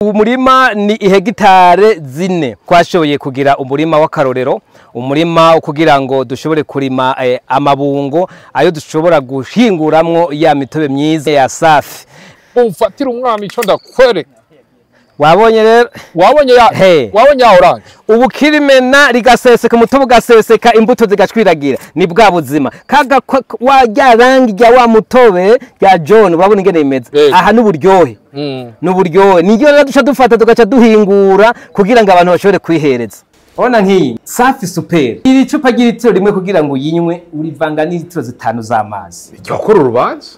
Umurima ni ihegitare 4. Twashoboye kugira umurima w'akarorero, umurima kugira ngo dushobore kurima amabungo ayo dushobora guhinguramwo ya mitobe myiza ya Safi. Umfatira umwana ico ndakwereka. Wabonye rero? Wabonye ya Hey. Wabonye ya orange. Ubu kirimena rigaseseka, umutobe ugaseseka, imbuto zigacwiragira. Ni bwa buzima. Kaga wa rya rangi rya wa mutobe rya John, urabona ingene imeze. Aha n'uburyohe. N'uburyohe. Niryo rero duca dufata tugaca duhingura kugira ngo abantu bashobore kwihereza. Ona nk'iyi Safi Super. Iri cupa ry'ilitiro rimwe kugira ngo uyinywe urivanga n'ilitiro 5 z'amazi. Yakora urubanza.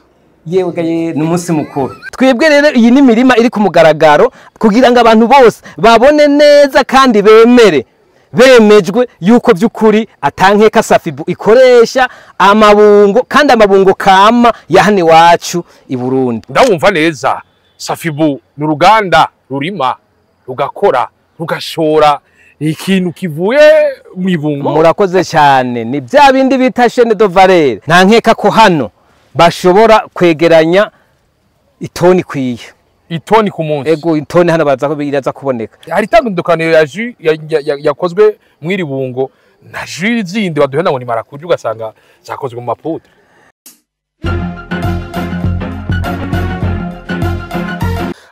Yewe gaye ni umunsi mukuru. Twebwe rero iyi ni mirima iri ku mugaragaro kugira ngo abantu bose babone neza kandi bemere bemejwe yuko by'ukuri atankeka Safibu ikoresha amabungo kandi amabungo kama ya hano iwacu i Burundi. Ndawumva neza. Safibu ni uruganda rurima rugakora rugashora ikintu kivuye mu ibungo. Murakoze cyane. Ni bya bindi bita chaîne de valeur. Nta nkeka ko hano bashobora kwegeranya itoni kwiye. Itoni ku munsi. Ego itoni hano baza ko iraza kuboneka. Hari itandukaniro ya jus yakozwe mw'iri bungo na jus zindi baduhenda ngo ni marakuja ugasanga zakozwe mu maputre.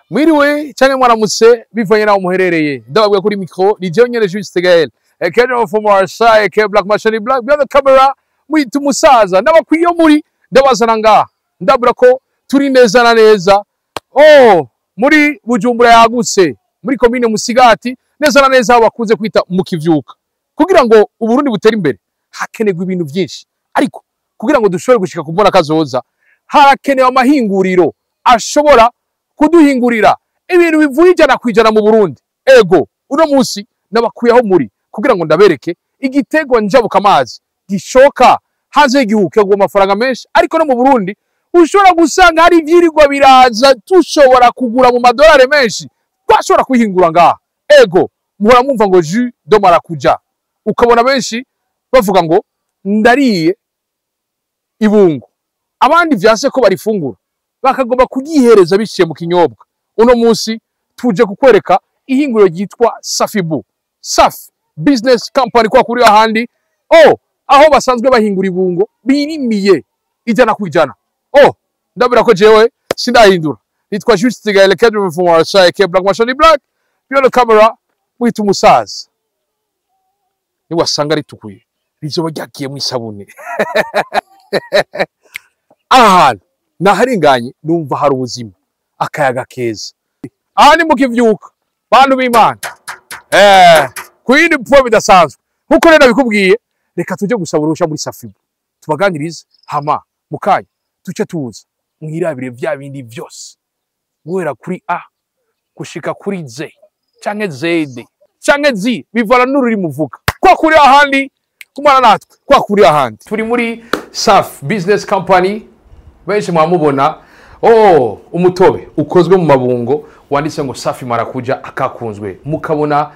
Mwiriwe canke mwaramutse bivanye naho muherereye. Ndababwiye kuri micro ni jewe nyene Juste Gaël. Eke from our side, eke Black Machine Black behind the camera mwita umusaza n'abakwiye muri ndabazana ngaha. Ndabura ko turi neza na neza. Oh, muri Bujumbura yagutse, muri commune Musigati, neza na neza aho bakunze kwita mu Kivyuka. Kugira ngo Uburundi butere imbere hakenerwa ibintu byinshi. Ariko kugira ngo dushobore gushika kubona kazoza harakenewe amahinguriro ashobora kuduhingurira ibintu bivuye 100% mu Burundi. Ego, uno munsi nabakuye aho muri kugira ngo ndabereke igitego njabuka amazi gishoka hanze y'igihugu kigwa amafaranga menshi, ariko no mu Burundi ushobora gusanga hari ivyirirwa biraza tushobora kugura mu madolari menshi twashobora kwihingura ngaha. Ego, muhora mwumva ngo jus de marakuja, ukabona benshi bavuga ngo ndariye ibungo, abandi vyase ko barifungura bakagomba kugihereza biciye mu kinyobwa. Uno munsi tuje kukwereka ihinguriro ryitwa Safibu, Safi Business Company kwa kuri ahandi, oh aho basanzwe bahingura ibungo birimiye 100%. Oh, ndabira ko jewe sindahindura. Nitwa Juste Gaël Kedro from our side, K Black Machine Black. Behind the camera mwita umusaza. Ni wasanga ritukuye rizoba ryagiye mu isabune. Ahantu naharinganye numva hari ubuzima, akayaga keza. Aha ni mu Kivyuka, bantu b'Imana. Kuyindi pfo bidasanzwe. Nkuko rero nabikubwiye, reka tujye gusaba uruhushya muri Safibu tubaganirize, hama mukanya tuce tuza mwirabire vya bindi vyose guhera kuri A gushika kuri Z canke Z canke Z bivana n'ururimi muvuga. Kwa kuri ahandi kumana natwe, kwa kuri ahandi turi muri Safi Business Company. Benshi mwamubona, oh umutobe ukozwe mu mabungo wanditse ngo Safi Marakuja akakunzwe, mukabona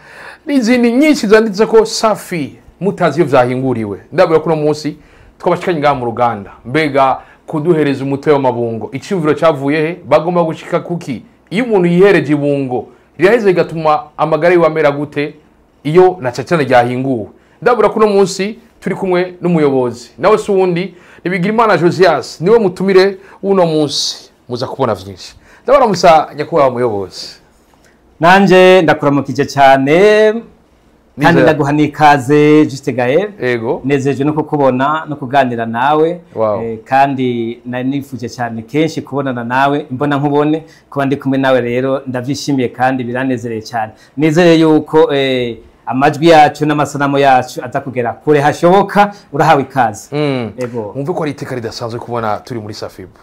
n'izindi nyinshi zanditse ko Safi mutazi iyo vyahinguriwe. Ndabura kuno munsi twabashikanye ngaha mu ruganda, mbega kuduhereza umutobe w'amabungo iciyumviro cyavuye he? Bagomba gushika kuki? Iyo umuntu yihereje ibungo riraheze rigatuma amagara yiwe amera gute iyo na cacana ryahinguwe? Ndabura kuno munsi turi kumwe n'umuyobozi, nawe si uwundi ni Bigirimana Josias, niwe mutumire w'uno munsi, muza kubona vyinshi. Ndabona musa nyakubahwa muyobozi. Nanje ndakuramukije cyane kandi ndaguha n'ikaze Juste Gaël. Ego. Nezeje no kukubona no kuganira nawe. Wow. Kandi nari nifuje cyane kenshi kubonana nawe imbona nkubone, kuba ndi kumwe nawe rero ndavyishimiye kandi biranezereye cyane. Nizere yuko amajwi yacu n'amasanamu yacu aza kugera kure hashoboka. Urahawe ikaze. Ego. Mwumve ko ari iteka ridasanzwe kubona turi muri Safibu.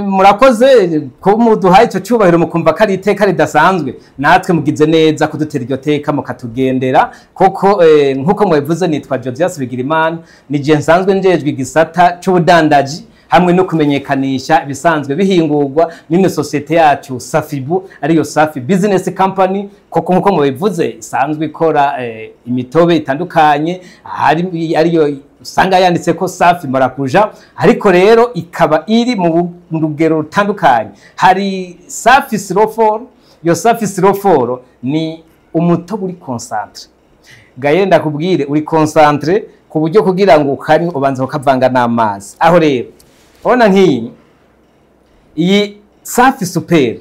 Murakoze ko muduhaye ico cyubahiro mukumva ko ari iteka ridasanzwe. Natwe mugize neza kudutera iryo teka mukatugendera, koko nkuko mubivuze nitwa Josias Bigirimana, ni je nsanzwe njejwe igisata c'ubudandaji hamwe no kumenyekanisha ibisanzwe bihingurwa n'ino societe yacu Safibu, ariyo Safi Business Company. Koko nkuko mubivuze isanzwe ikora imitobe itandukanye, hari ariyo usanga yanditse ko Safi Marakuja, ariko rero ikaba iri mu rugero rutandukanye. Hari Safi Siroforo. Iyo Safi Siroforo ni umutobe uri concentré. Gaye, ndakubwire, uri concentré ku buryo kugira ngo ukanywe ubanza ukavanga n'amazi. Aho rero urabona nk'iyi, iyi Safi Super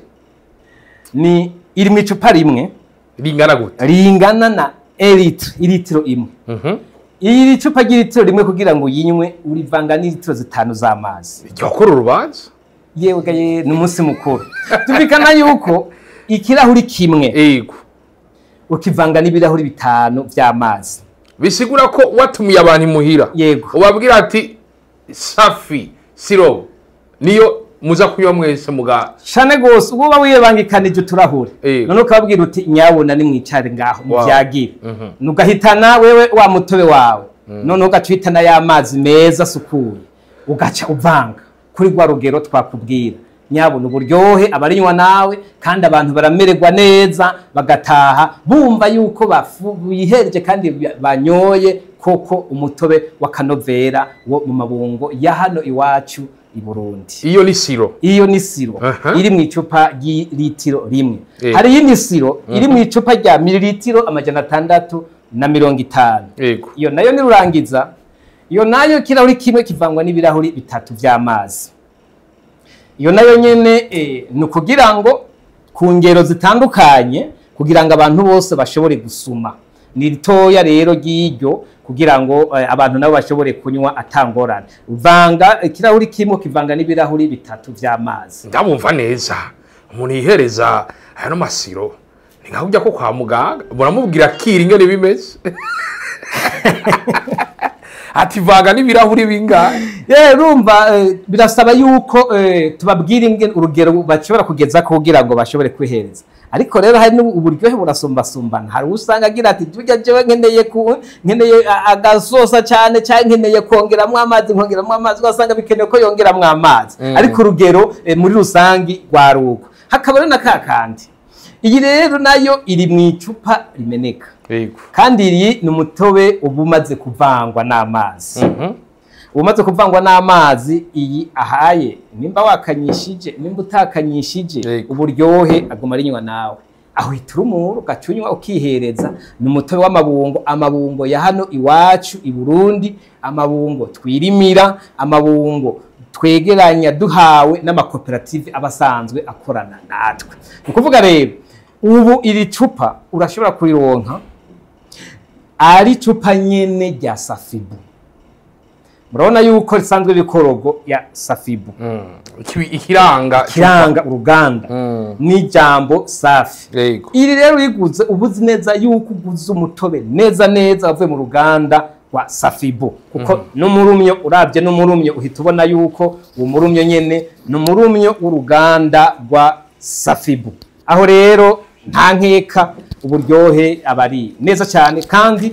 ni iri mu icupa rimwe. Ringana gute? Ringana na litre, ilitiro imwe. Iri cupa ry'ilitiro rimwe, kugira ngo uyinywe urivanga n'ilitiro 5 z'amazi. Ryakora urubanza. Yewe gaye, ni umunsi mukuru. Tumvikana yuko ikirahuri kimwe ukivanga n'ibirahuri 5 vy'amazi. Bisigura ko watumiye abantu imuhira, ubabwira ati Safi sirop niyo muza kunywa mwese muga. Cane gose, uba wibangikanije uturahuri, none ukababwira uti nyabona nimwicare ngaho muvyagire, nugahitana wewe wa mutobe wawe, none ugaca uhitana y'amazi meza asukuye, ugaca uvanga kuri rwa rugero twakubwira. Nyabona uburyohe abarinywa nawe, kandi abantu baramererwa neza, bagataha bumva yuko bihereje kandi banyoye koko umutobe w'akanovera wo mu mabungo ya hano iwacu i Burundi. Iyo ni sirop. Iyo ni sirop iri mu icupa ry'ilitiro rimwe. Hari iyindi sirop iri mu icupa rya mililitiro 650. Iyo nayo ni rurangiza. Iyo nayo ikirahuri kimwe kivangwa n'ibirahuri 3 vy'amazi. Iyo nayo nyene ni ukugira ngo ku ngero zitandukanye, kugira ngo abantu bose bashobore gusuma. Ni ritoya rero ry'iryo, kugira ngo abantu nabo bashobore kunywa atangorane. Uvanga ikirahuri kimwe kivanga n'ibirahuri 3 vy'amazi. Ndabumva neza, umuntu yihereza aya ma sirop ni nka ujya ko kwa muganga muramubwira kira ingene bimeze, ati vanga n'ibirahuri bingahe? Urumva birasaba yuko tubabwira ingene urugero bashobora kugeza kugira ngo bashobore kwihereza. Ariko rero hari uburyohe burasumbasumbana. Hari usanga agira ati burya jewe nkeneye agasosa cyane, cyane nkeneye kongeramwo amazi, nkongeramwo amazi, ugasanga bikenewe ko yongeramwo amazi. Ariko urugero muri rusangi rwaruko. Hakaba rero na kakandi. Iyi rero nayo iri mu icupa rimeneka. Kandi iri ni umutobe uba umaze kuvangwa n'amazi. Umaze kuvangwa n'amazi, iyi ahaye nimba wakanyishije nimba utakanyishije, uburyohe aguma arinywa nawe. Aho iturumura ugacunywa ukihereza. Ni umutobe w'amabungo, amabungo ya hano iwacu i Burundi, amabungo twirimira, amabungo twegeranya duhawe n'amakoperative abasanzwe akorana natwe. Ni ukuvuga rero ubu iri cupa urashobora kurironka ari cupa nyene rya Safibu. Murabona yuko risanzwe bikorogo ya Safibu. Ikiranga kiranga uruganda n'ijambo Safi. Iri rero uriguze ubuzi neza yuko uguze umutobe neza neza wavuye mu ruganda wa Safibu, kuko n'umurumyo uravye n'umurumyo uhita ubona yuko uwo murumyo nyene n'umurumyo w'uruganda rwa Safibu. Aho rero nta nkeka, uburyohe abari neza cyane, kandi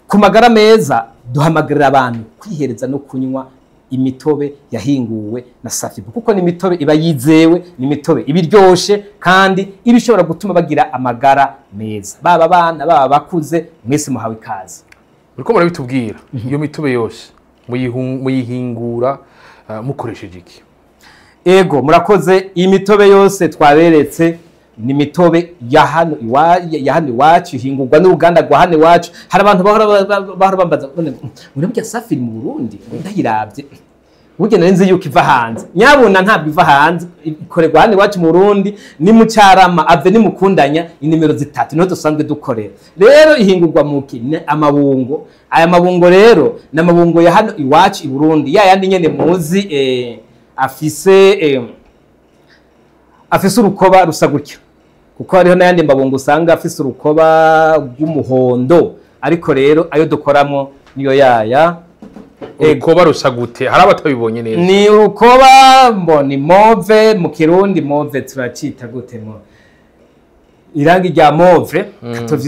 ku magara meza duhamagarira abantu kwihereza no kunywa imitobe yahinguwe na Safibu, kuko ni imitobe iba yizewe, ni imitobe iba iryoshe kandi iba ishobora gutuma bagira amagara meza, baba abana baba bakuze, mwese muhawe ikaze. Muriko murabitubwira, iyo mitobe yose muyihingura mukoresheje iki? Ego, murakoze. Iyi mitobe yose twaberetse ni mitobe ya hano iwacu, ihingurwa n'uruganda rwa hano iwacu. Hari abantu bahora bambaza ngo burya Safi mu Burundi, ndayiravye burya nari nzi yuko iva hanze. Nyabuna ntabwo iva hanze, ikorerwa hano iwacu mu Burundi, ni mu Carama ave ni mukundanya inimero 3 niho dusanzwe dukorera. Rero ihingurwa mu ki? Amabungo. Aya mabungo rero ni amabungo ya hano iwacu i Burundi, ya yandi nyene muzi afise urukoba rusa gutya, kuko hariho n'ayandi mabungo usanga afise urukoba rw'umuhondo, ariko rero ayo dukoramo niyo yaya. Urukoba rusa gute? Hari abatabibonye neza. Ni urukoba mbo ni mauve mu Kirundi, mauve turacita gute? Mo irangi rya mauve,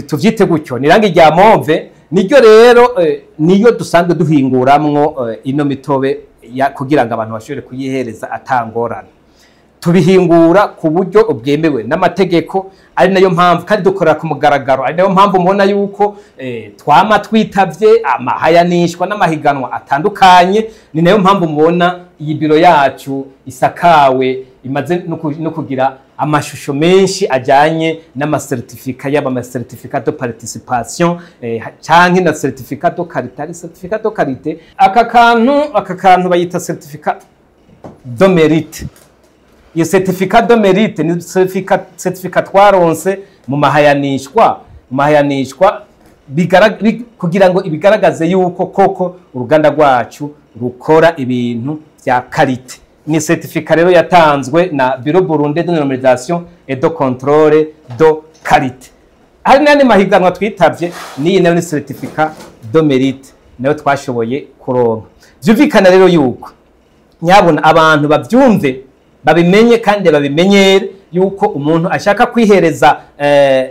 tuvyite gutyo, ni irangi rya mauve niryo rero niyo dusanzwe duhinguramwo ino mitobe kugira ngo abantu bashobore kuyihereza atangorana. Tubihingura ku buryo bwemewe n'amategeko, ari nayo mpamvu kandi dukorera ku mugaragaro, ari nayo mpamvu mubona yuko twama twitavye amahayanishwa n'amahiganwa atandukanye. Ni nayo mpamvu mubona iyi biro yacu isakawe, imaze no kugira amashusho menshi ajyanye n'ama certificat, yaba ama certificat de participation canke na certificat de qualité. Ari certificat de qualité, aka kantu bayita certificat de mérite. Iyo certificat de mérite ni certificat twaronse mu mahayanishwa kugira ngo ibigaragaze yuko koko uruganda rwacu rukora ibintu vya qualité. Ni certificat rero yatanzwe na Bureau Burundais de Normalisation et de Contrôle de Qualité. Hari n'andi mahiganwa twitavye, n'iyi nayo ni certificat de mérite nayo twashoboye kuronka. Vyumvikana rero yuko nyabona abantu bavyumve, babimenye kandi babimenyere yuko umuntu ashaka kwihereza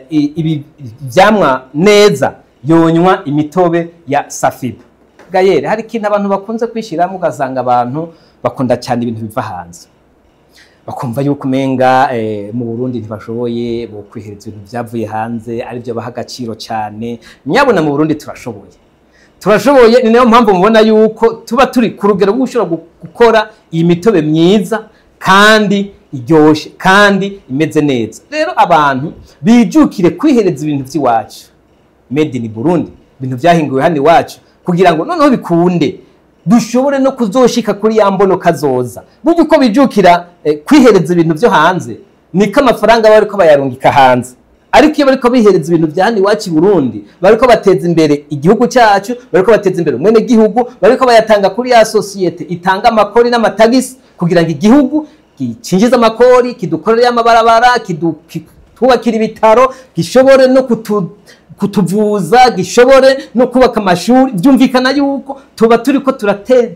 ibi vyamwa neza yonywa imitobe ya Safibu. Gayere, hari ikintu abantu bakunze kwishiramo, ugasanga abantu bakunda cyane ibintu biva hanze, bakumva yuko umenga mu Burundi ntibashoboye bo kwihereza ibintu byavuye hanze, aribyo baha agaciro cyane. Nyabona mu Burundi turashoboye, turashoboye. Ni nayo mpamvu mubona yuko tuba turi ku rugero rwo gushobora gukora iyi mitobe myiza kandi iryoshe kandi imeze neza. Rero abantu bijukire kwihereza ibintu by'iwacu, made in Burundi, ibintu byahinguwe hano iwacu, kugira ngo noneho bikunde dushobore no kuzoshika kuri ya mbono kazoza. Burya uko bijukira kwihereza ibintu byo hanze, niko amafaranga baba bariko bayarungika hanze. Ariko iyo bariko bihereza ibintu bya hano iwacu i Burundi, bariko bateza imbere igihugu cyacu, bariko bateza imbere umwene gihugu, bariko bayatanga kuri ya société itanga amakori n'amatagisi kugira ngo igihugu cinjize amakori, kidukorere amabarabara, kitwubakira ibitaro, gishobore no kutuvuza, gishobore no kubaka amashuri. Byumvikana yuko tuba turiko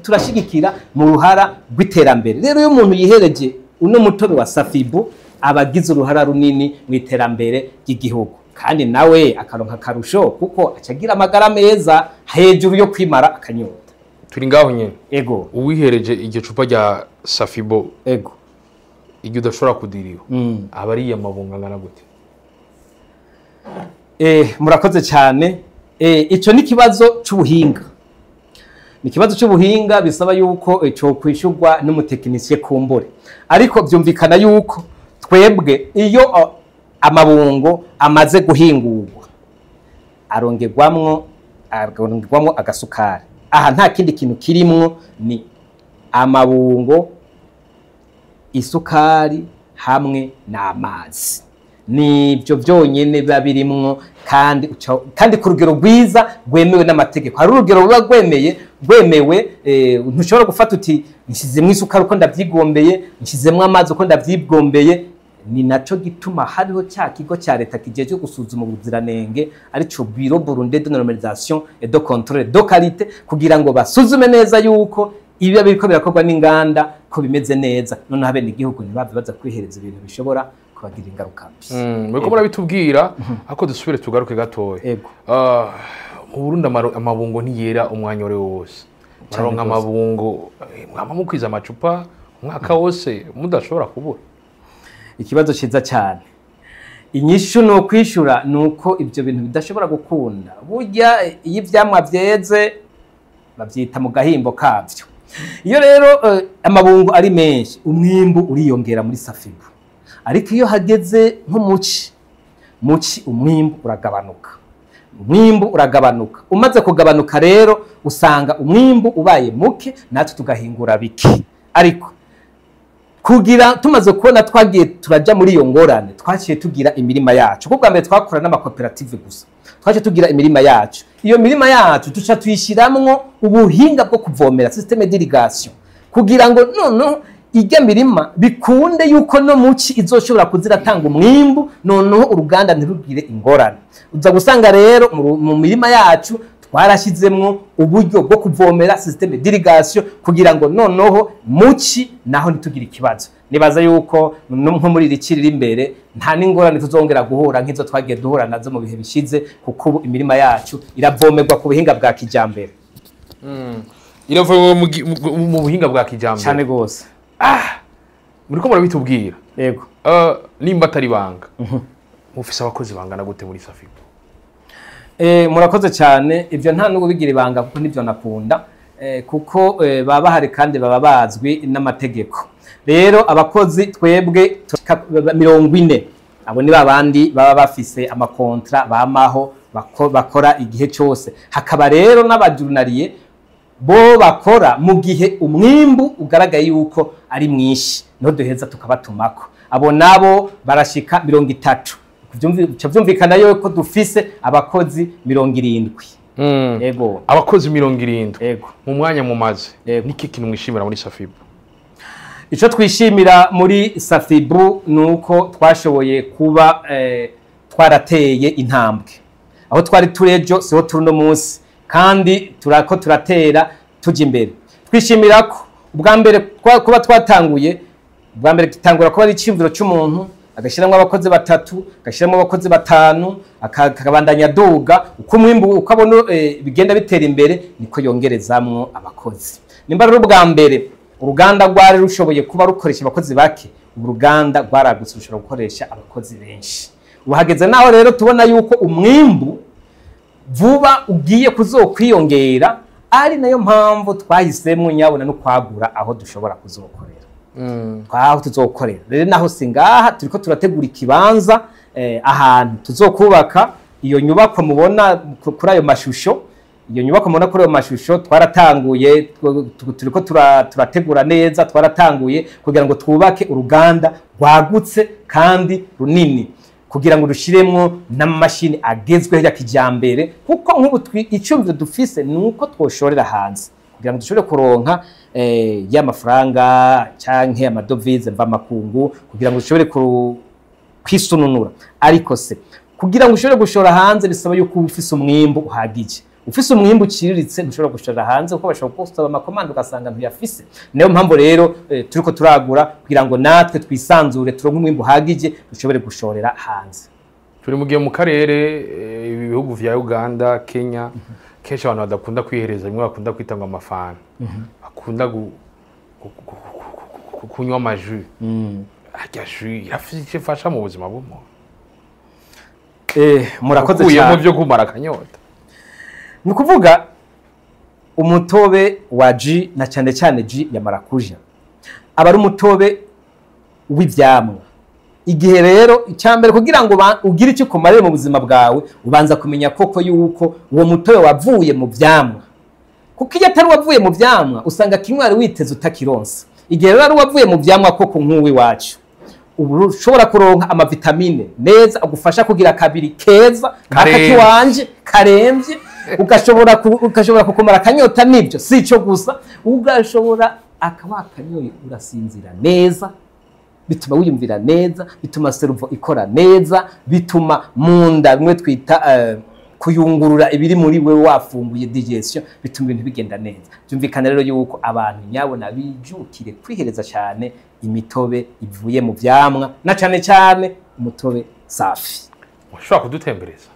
turashigikira mu ruhara rw'iterambere. Rero iyo umuntu yihereje uno mutobe wa Safibu, aba agize uruhara runini mu iterambere ry'igihugu, kandi nawe akaronka akarusho kuko acagira amagara meza hejuru yo kwimara akanyota. Turi ngaho nyene. Ego. Uwihereje iryo cupa rya Safibo, iryo udashobora kudiriwa, aba ariye amabungo angana gute? Murakoze cyane. Ico ni ikibazo c'ubuhinga. Ni ikibazo c'ubuhinga bisaba yuko cyo kwishurwa n'umutekinisiye kumbure. Ariko byumvikana yuko twebwe iyo amabungo amaze guhingurwa arongerwamwo agasukari. Aha nta kindi kintu kirimwo, ni amabungo, isukari hamwe n'amazi, nibyo byonyine biba birimwo, kandi ku rugero rwiza rwemewe n'amategeko. Hari urugero ruba rwemewe, ntushobora gufata uti nshyizemo isukari uko ndabyigombeye, nshyizemo amazi uko ndabyigombeye. Ni naco gituma hariho cya kigo cya leta kijejwe gusuzuma ubuziranenge, arico Bureau Burundais de Normalisation et de Contrôle de Qualité, kugira ngo basuzume neza yuko ibiba biriko birakorwa n'inganda ko bimeze neza, noneho abene igihugu ntibave baza kwihereza ibintu bishobora kubagira ingaruka mbi. Muriko murabitubwira, ariko dusubire tugaruke gatoya. Ego. Ah, mu Burundi amabungo ntiyera umwanya wari wose. Muraronka Cane gose. amabungo, mwama mukwiza amacupa umwaka wose mudashobora kubura? Ikibazo ciza cyane. Inyishu ni ukwishura ni uko ibyo bintu bidashobora gukunda. Burya iyo ivyamwa vyeze bavyita mu gahimbo kavyo. Iyo rero amabungo ari menshi, umwimbu uriyongera muri Safibu. Ariko iyo hageze nko muci, umwimbu uragabanuka. Umwimbu uragabanuka. Umaze kugabanuka rero, usanga umwimbu ubaye muke, natwe tugahingura bike. Ariko kugira tumaze kubona twagiye turaja muri iyo ngorane, twaciye tugira imirima yacu, kuko bwa mbere twakora n'amakoperative gusa. Twaciye tugira imirima yacu. Iyo mirima yacu tuca tuyishiramwo ubuhinga bwo kuvomera, système d'irrigation, kugira ngo noneho irya mirima bikunde yuko no muci izoshobora kuziratanga umwimbu, noneho uruganda ntirugire ingorane. Uza gusanga rero mu mirima yacu twarashyizemwo uburyo bwo kuvomera, système d'irrigation, kugira ngo noneho muci naho ntitugire ikibazo. Nibaza yuko nko muri iri riri imbere nta n'ingorane tuzongera guhura nk'izo twagiye duhura nazo mu bihe bishize, kuko ubu imirima yacu iravomerwa ku buhinga bwa kijambere. Iravomwa mu buhinga bwa kijambere. Cyane gose. Muriko murabitubwira. Yego. Nimba atari banga, mufise abakozi bangana gute muri Safibu? Murakoze cyane. Ibyo nta n'ubwo bigira ibanga, kuko nibyo nakunda, kuko baba bahari kandi baba bazwi n'amategeko. Rero abakozi twebwe 40. Abo ni babandi baba bafise ama contrats bamaho, bakora igihe cyose. Hakaba rero n'aba journaliers, bo bakora mu gihe umwimbu ugaragaye yuko ari mwinshi, niho duheza tukabatumako. Abo nabo barashika 30. Bica vyumvikana yuko dufise abakozi 70. Yego. Abakozi 70. Yego. Mu mwanya mumaze, Yego. niki kintu mwishimira muri Safibu? Ico twishimira muri Safibu ni uko twashoboye kuba twarateye intambwe. Aho twari turi ejo siho turi uno munsi, kandi turako turatera tuja imbere. Twishimira ko ubwa mbere kuba twatanguye, ubwa mbere gitangura kuba ari iciyumviro c'umuntu, agashiramwo abakozi batatu, agashiramwo abakozi batanu, akabandanya aduga uko umwimbu, uko abona bigenda bitera imbere, niko yongerezamwo abakozi. Nimba rero ubwa mbere uruganda rwari rushoboye kuba rukoresha abakozi bake, ubu uruganda rwaragutse, rushobora gukoresha abakozi benshi. Ubu hageze naho rero tubona yuko umwimbu vuba ugiye kuzokwiyongera, ari nayo mpamvu twahisemo nyabona no kwagura aho dushobora kuzokorera, aho tuzokorera. Rero naho singaha, turiko turategura ikibanza ahantu tuzokubaka iyo nyubako mubona kuri ayo mashusho. Iyo nyubako mubona kuri ayo mashusho, twaratanguye, turiko turategura neza. Twaratanguye kugira ngo twubake uruganda rwagutse kandi runini, kugira ngo dushiremwo n'amamashini agezweho ya kijambere, kuko nk'ubu icyumviro dufise ni uko twoshorera hanze kugira ngo dushobore kuronka y'amafaranga canke ama devises mvamakungu, kugira ngo dushobore kwisununura. Ariko se kugira ngo ushobore gushora hanze bisaba yuko uba ufise umwimbu uhagije. Ufise umwimbu uciriritse ntushobora gushora hanze, kuko bashobora kugusaba ama commandes ugasanga ntuyafise. Niyo mpamvu rero turiko turagura kugira ngo natwe twisanzure, turonke umwimbu uhagije, dushobore gushorera hanze. Turi mu gihe mu karere ibi bihugu vya Uganda, Kenya, kenshi abantu badakunda kwihereza bimwe bakunda kwita ngo amafana, bakunda kunywa ama jus. Harya jus irafise icyo ifasha mu buzima bw'umuntu? Murakoze ukuyemo cyane. Byo kumara akanyota. Ni ukuvuga umutobe wa jus, na cyane cyane jus ya marakuja, aba ari umutobe w'ivyamwa. Igihe rero icyambere kugira ngo ugire icyo ukumarire mu buzima bwawe, ubanza kumenya koko yuko uwo mutobe wavuye mu vyamwa, kuko iyo atari wavuye mu vyamwa usanga kimwe wari witeze utakironsa. Igihe rero ari wavuye mu vyamwa koko nk'uw'iwacu, ubu ushobora kuronka ama vitamines neza agufasha kugira kabiri keza Karemvye. Kiwanje karemvye, ugashobora kukumara akanyota. Nibyo, si ico gusa, ugashobora akaba akanyoye urasinzira neza, bituma wiyumvira neza, bituma cerveau ikora neza, bituma mu nda bimwe twita kuyungurura ibiri muri we wafunguye, digestion, bituma ibintu bigenda neza. Byumvikana rero yuko abantu nyabona bijukire kwihereza cyane imitobe ivuye mu vyamwa, na cyane cyane umutobe Safi. Ushobora kudutembereza?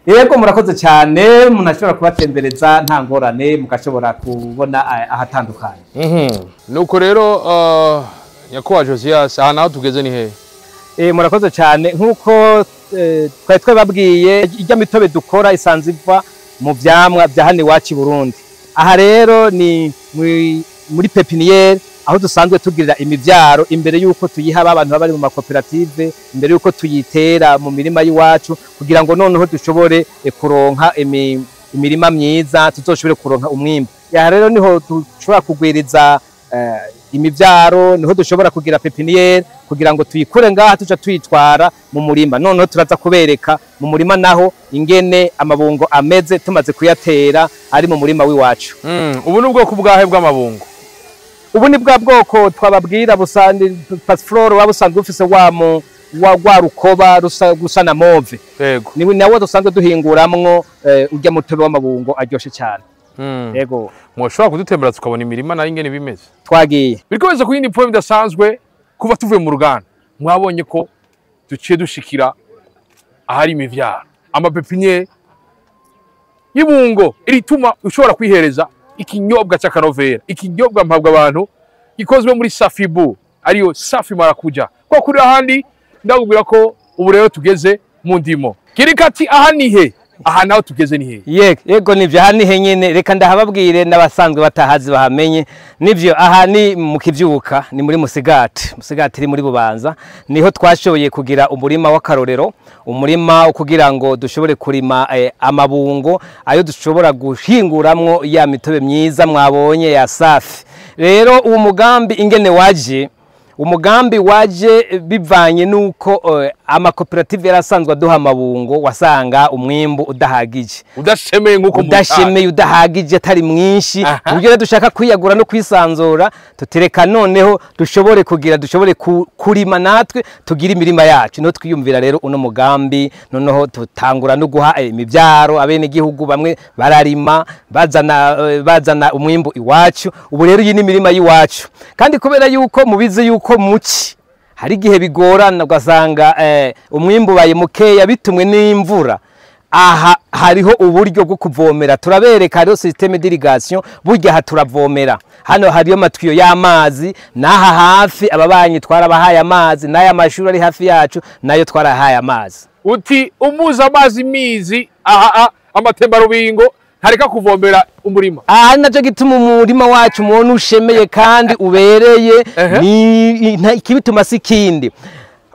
Yego, murakoze cyane. Umuntu ashobora kubatembereza nta ngorane, mugashobora kubona ahatandukanye. Nuko rero nyakubahwa Josias, aha naho tugeze ni hehe? Murakoze cyane. Nk'uko twari twababwiye, ijya mitobe dukora isanzwe iva mu vyamwa vya hano iwacu i Burundi. Aha rero ni muri pépinière, aho dusanzwe tugirira imivyaro imbere y'uko tuyiha abantu baba bari mu makoperative, imbere y'uko tuyitera mu mirima y'iwacu, kugira ngo noneho dushobore kuronka imirima myiza, tuzoshobore kuronka umwimbu. Aha rero niho dushobora kugwiriza imivyaro, niho dushobora kugira pépinière kugira ngo tuyikure ngaha tuca tuyitwara mu murima. Noneho turaza kubereka mu murima naho ingene amabungo ameze tumaze kuyatera ari mu murima w'iwacu. Ubu ni ubwoko bwahe bw'amabungo? Ubu ni bwa bwoko twababwira busa passiflore, waba usanzwe ufise wa mu wa rwa rukoba rusa na mauve. Ni nawo dusanzwe duhinguramwo urya mutobe w'amabungo aryoshe cyane. Yego. Mwoshobora kudutembera tukabona imirima nayo ingene bimeze? Twagiye. Biriko ku yindi point idasanzwe. Kuva tuvuye mu ruganda, mwabonye ko duciye dushikira ahari imivyaro, ama pépinières y'ibungo irituma ushobora kwihereza ikinyobwa cy'akanovera, ikinyobwa mpabwa abantu gikozwe muri Safibu. Ariyo Safi Marakuja. Kwa kuri ahandi ndakubwira ko ubu rero tugeze mu ndimo. Kirikati, aha ni he? Aha naho tugeze ni he? Yego, yego, nivyo, aha ni henyene. Reka ndahababwire n'abasanzwe batahazi bahamenye. Nivyo, aha ni mu Kivyuka, ni muri Musigati. Musigati iri muri Bubanza. Niho twashoboye kugira umurima w'akarorero, umurima wo kugira ngo dushobore kurima amabungo ayo dushobora guhinguramwo ya mitobe myiza mwabonye ya Safi. Rero uwo mugambi ingene waje, umugambi waje bivanye nuko amakoperative yarasanzwe aduha amabungo, wasanga umwimbu udahagije. Udashemeye nkuko. Udashemeye, udahagije, atari mwinshi. Uburyo rero dushaka kwiyagura no kwisanzura, tutereka noneho dushobore kugira, dushobore kurima natwe, tugira imirima yacu. Niho twiyumvira rero uno mugambi. Noneho tutangura no guha imibyaro abene gihugu, bamwe bararima, bazana umwimbu iwacu. Ubu rero iyi ni imirima y'iwacu. Kandi kubera yuko mubizi yuko muci hari igihe bigorana, ugasanga umwimbu ubaye mukeya bitumwe n'imvura, aha hariho uburyo bwo kuvomera. Turabereka, hariho système d'irrigation. Burya aha turavomera, hano hariyo amatiyo y'amazi, n'aha hafi ababanyi twarabahaye amazi, n'aya mashuri ari hafi yacu nayo twarahaye amazi. Uti umuza amazi mizi aha amatembarubingo ntareka kuvomera umurima. Aha nacyo gituma umurima wacu mubona ushemeye kandi ubereye. Ni ikibituma si ikindi,